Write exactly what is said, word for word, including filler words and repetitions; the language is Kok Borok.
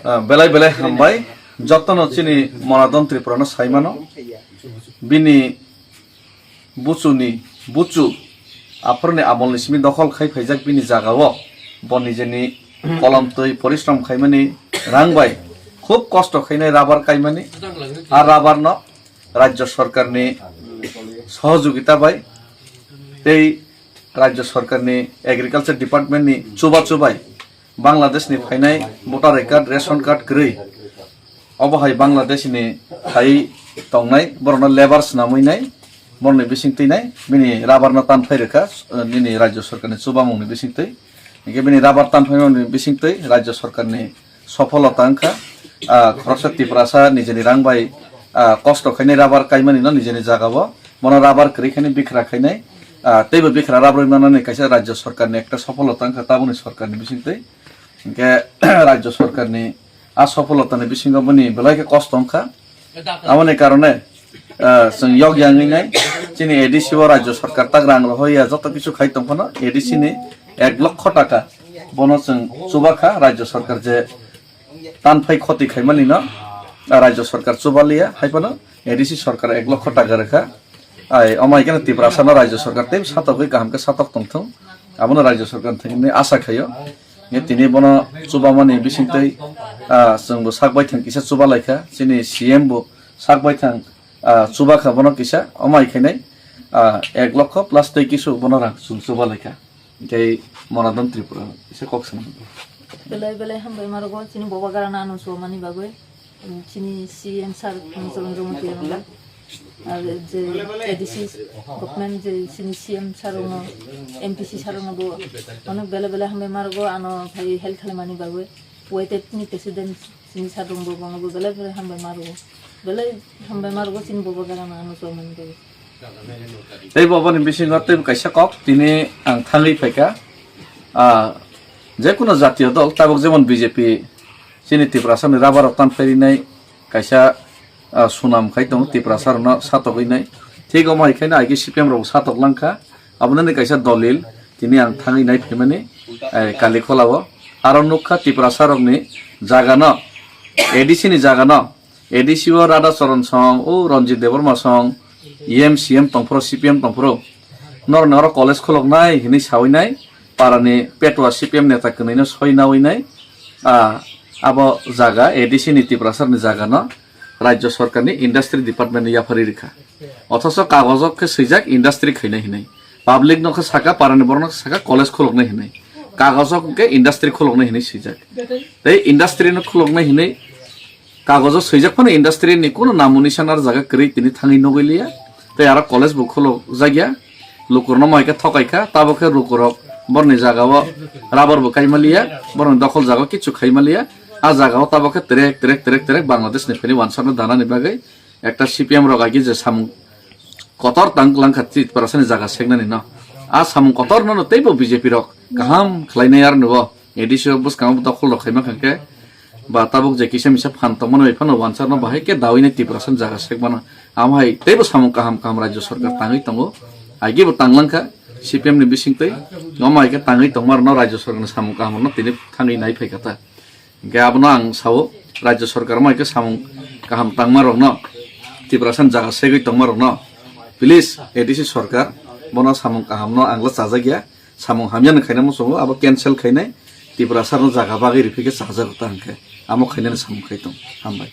Ah, belai belai hambai. Jotono chini Monadon Tripura no saimano. Bini buchuni buchu aphurni amolni simi dokhol khai phaijak bini jagao bo nijeni kolom twi porishrom khaimani rang bai khub kosto khainai rubber kaimani. A rubber no Rajya Sorkarni sohojogita bai tei Rajya Sorkarni Agriculture Departmentni chuba chubai Bangladeshni phainai voter I card, ration card kwrwi, obo hai Bangladeshni hai tongnai, borokno labour swnamwi nai, borokni bising twi nai, bini rubber no tan phai rwkha, eh, nini Rajya Sorkarni chubamungni bising twi. Hinkhe bini rubber tan phaimani bising twi Rajya Sorkarni sopholota wngkha. Ah, khoroksa Tiprasa nijeni rang bai, ah, kosto khainai rubber kaimani no nijeni jagao. Bono rubber kwrwi khainai bikra khainai, ah, teibo bikra rubber manani kaisa Rajya Sorkarni ekta sopholota wngkha tabukni sorkarni bising twi. Hinkhe Rajya Sorkarni a sopholotani bisingo boni belai khe kosto wngkha. Aboni karone, ah, chwng yok yangwi nai chini A D C o Rajya Sorkar tak rang rohoi ya joto kichu khai tongphano A D C ni ek lokho taka bono chwng chubakha Rajya Sorkar je tan phai khoti khaimani no, ah, Rajya Sorkar chubaliya hai phano A D C Sorkar ek lokho taka rwkha. Ai, omo hai kheno Tiprasa no Rajya Sorkar tei satokgwi kaham khe satok tongthung. Abono Rajya Sorkar thangwi asa khaio. Nge tini bono chubamani bisingtwi, ah, chwngbo sak baithang kisa chuba laikha. Chini C M bo sak baithang, ah, chuba kha bono kisa. Omo hai khainai, ah, ek lokho plus tei kisu bono rang chwng chuba laikha. Tei Monadon Tripura kisa kok sana. Belai belai hambai marogo chini boba garana ano chubamani bagwi. Chini C M sir, Chondro Motha Rongla, ar je A D C government je chini C M sir rokno, M P C sir rokno bo onek bele bele hambai marogo ano phai help khlaimani bagwi. Waited ni president chini sir rokno bo bono bo bele bele hambai marogo. Bele hambai marogo chini bobo garano ano chomani bagwi. Tei boboni bisingo tei kaisa kok tini ang thangwi phaikha. Ah, jekunu jatiyo dol, tabuk jemon B J P, chini Tiprasani rubber rok tan phairinai kaisa, ah, sunam khai tongo Tiprasa rokno satokwi nai. Thik omo hai khaino aige C P M rok satok langkha. Abononi kaisa dolil tini ang thangwi nai phaimani, eh, Kalikholao. Aro nukha Tiprasa rokni jagano, A D C ni jagano, A D C o Radha Charan song, o Ranjit Debbarma song, E M C M tongphuru, C P M tongphuru. Norokni oro college khuloknai hinwi sawi nai, parani petua C P M neta kwnwino soi nawi nai, ah, abo jaga A D C ni Tiprasarni jagano Rajya Sorkarni Industry Department ni yaphari rikha. Othoso kagojo khe swijak industry khainai hinwi. Public no khe saka, parani borok no khe saka college khuloknai hinwi. Kagojo khe industry khuloknai hinwi swijak. Tei industry no khuloknai hinwi kagojo swijak phano industry ni kuno namo nisan ar jaga kwrwi tini thangwi nugwi liya. Tei aro college bo khulokjak ya. Lukurno mai khe thokai kha, tabo khe lukurok borni jagao rubber bo kaima liya, borni dokhol jagao kichu khaima liya. A jagao tabo khe trek, trek, trek, trek Bangladesh ni phani wansarno danani bagwi ekta C P M rok agi je samung kotor tang langkha Tiprasani jaga seknani no. A samung kotor no teibo B J P rok kaham khlainai ar nubo. A D C o bwskango dokhol rok khaima kha khe ba tabuk je kisa misa phan tongmani bai phano wansarno bahai khe dawini Tiprasani jaga sekmano. Amo hai teibo samung kaham kaham Rajya Sorkar tangwi tongo. Agi bo tang langkha C P M ni bisingtwi. Omo hai khe tangwi tongmarno Rajya Sorkarni samung kahamrokno tini thangwi nai phaikha ta. Hinkhe abono ang sao, Rajya Sorkar omo hai khe samung kaham tangmarokno, Tiprasani jaga segwi tongmarokno, please, A D C Sorkar, bono samung kahamno angla chajakya, samung hamyano khaina muchungo, abo cancel khainai, Tiprasarno jaga bagwi riphi khe chajago ta hinkhe, amo khainani samung khai tong. Hambai.